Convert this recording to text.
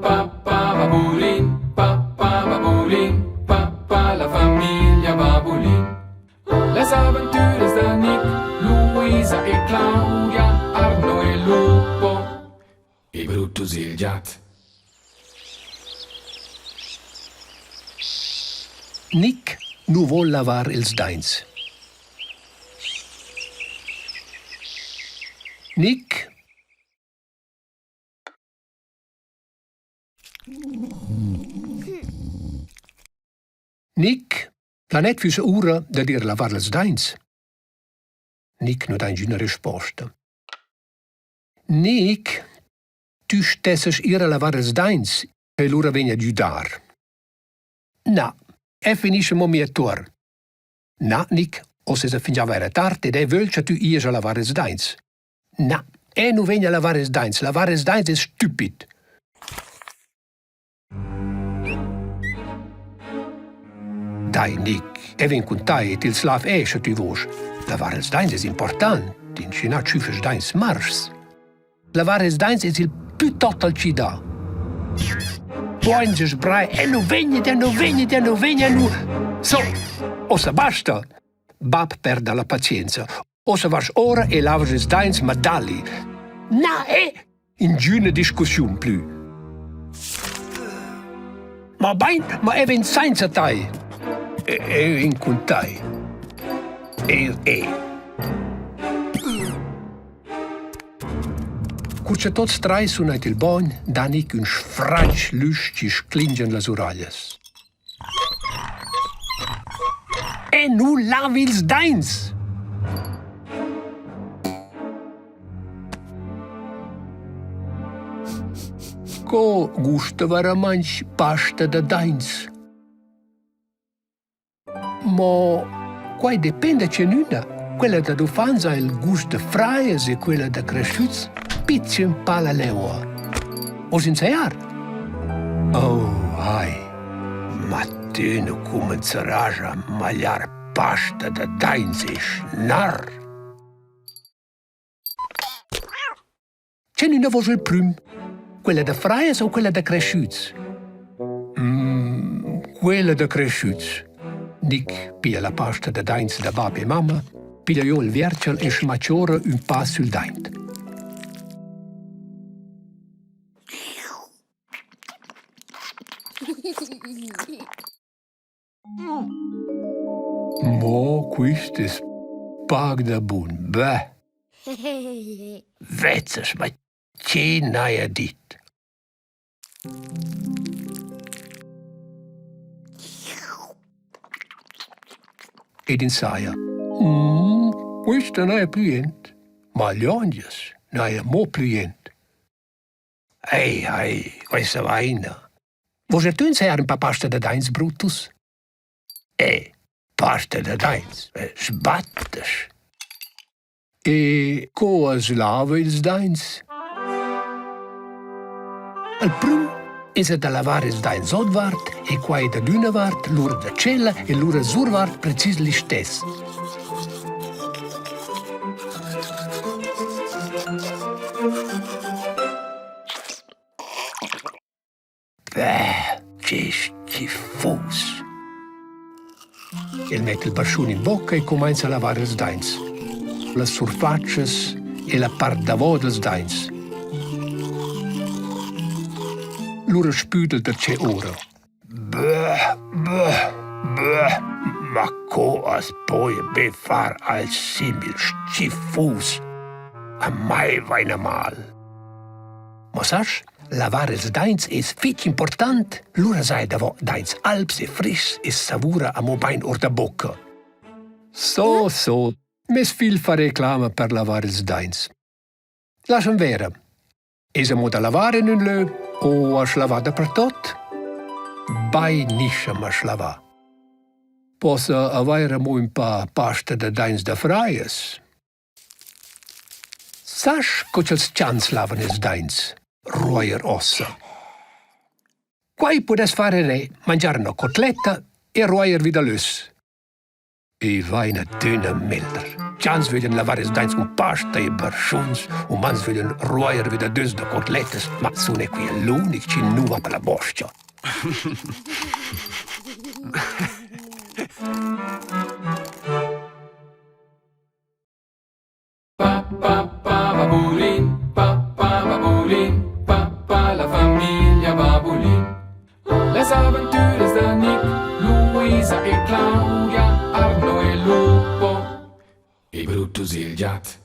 pa pa babulin, pa pa babulin, pa pa la famiglia Babulin. Las aventuras da Nick, Luisa e Claudia, Arno e Lupo e Brutus il giat. Nick nu voul lavar ils daints. Nick Nick, planet füssa ura dad ir a lavar ils daints. Nick nu dà ingüna resposta. Nick, tü stessast ir a lavar ils daints e lura vegn a güdar. Na, eu finischa mo mia tuor. Na, Nick, uossa esa fingià vaira tard ed eu vögl cha tü ijas a lavar ils daints. Na, eu nu vegn a lavar ils daints. Lavar ils daints es stüpid. Dai, Nick, eu vegn cun tai ed ils lav eir scha tü voust. Lavar ils daints es important, inschinà tschüffast daints marschs. Lavar ils daints es il plü total chi dà. Poins e sbrai, eu nu vegn ed eu nu vegn ed eu nu vegn, eu nu... So, uossa basta! Bap perda la pazienza. Uossa vasch ora e lavas ils daints, ma dali. Na, eh! Ingüna discussiun plü. Ma bain, ma eu vegn sainza tai. Eu vegn cun tai. Eu eu. Cur cha tuots trais sun aint il bogn, dan ic ün sfratg l'üsch chi sclingian las uraglias. E nu lavi ils daints! Co gusta vairamaing pasta da daints? Mo quai dependa chenüna. Quella dad uffants ha il gust da frajas e quella da creschüts pizcha ün pa la leua. Voss insajar? Oh, ai, ma tü nu cumanzaraja a magliar pasta da daints e schnar. Chenüna vosch il prüm? Quella da frajas o quella da creschüts? Mm, quella da creschüts. Nic piglia la pasta da daints da bap e mamma, piglia giò il vierchel e schmachiora ün pa sül daint. Mo quist es pac da bun, beh! Vezzas, ma che n'haja dit? Ed insaja. Mm, quista n'haja plü jent. Ma liongias n'haja mo plü jent. Ei, ei, questa vaina. Vos er tü insaiar ün pa pasta da daints Brutus? Eh, pasta da daints, sbattas. E co as lava ils daints? Al prüm esa da lavar ils daints otvart e quai dad üna vart, lura da tschella e lura survart precis listess. Beh, che schifus! El metta il barschun in bocca e cumainza a lavar ils daints, las surfatschas e la part davo dals daints. Lura spüda'l darcheu oura. Beh, beh, beh, ma co as poja be far alch simil schifus? A mai vaina mal. Ma sast, lavar ils daints es fich important, lura saja davo daints albs e frischs e savura amo bain our da bocca. So, so, meis figl fa reclama per lavar ils daints. Lascha'm vera. Es amo da lavar in ün lö o as lavar dapertot? Bainischem as lavar. Possa avair amo ün pa pasta da daints da frajas? Sas co cha'ls chans lavan ils daints? Ruojer ossa. Quai pudess far eir mangiar üna cotletta e ruojer vi da l'öss. I vain adüna meglder. Chans vöglian lavar ils daints cun pasta e barschuns, umans vöglian ruojer vi da dös da cotlettas, ma sun eu quia l'unic chi nu va per la bos-cha. Pa pa pa babulin, pa pa babulin, pa pa la famiglia Babulin. Las aventüras da Nick, Luisa e Claudia, Arno e Lupo e Brutus il giat.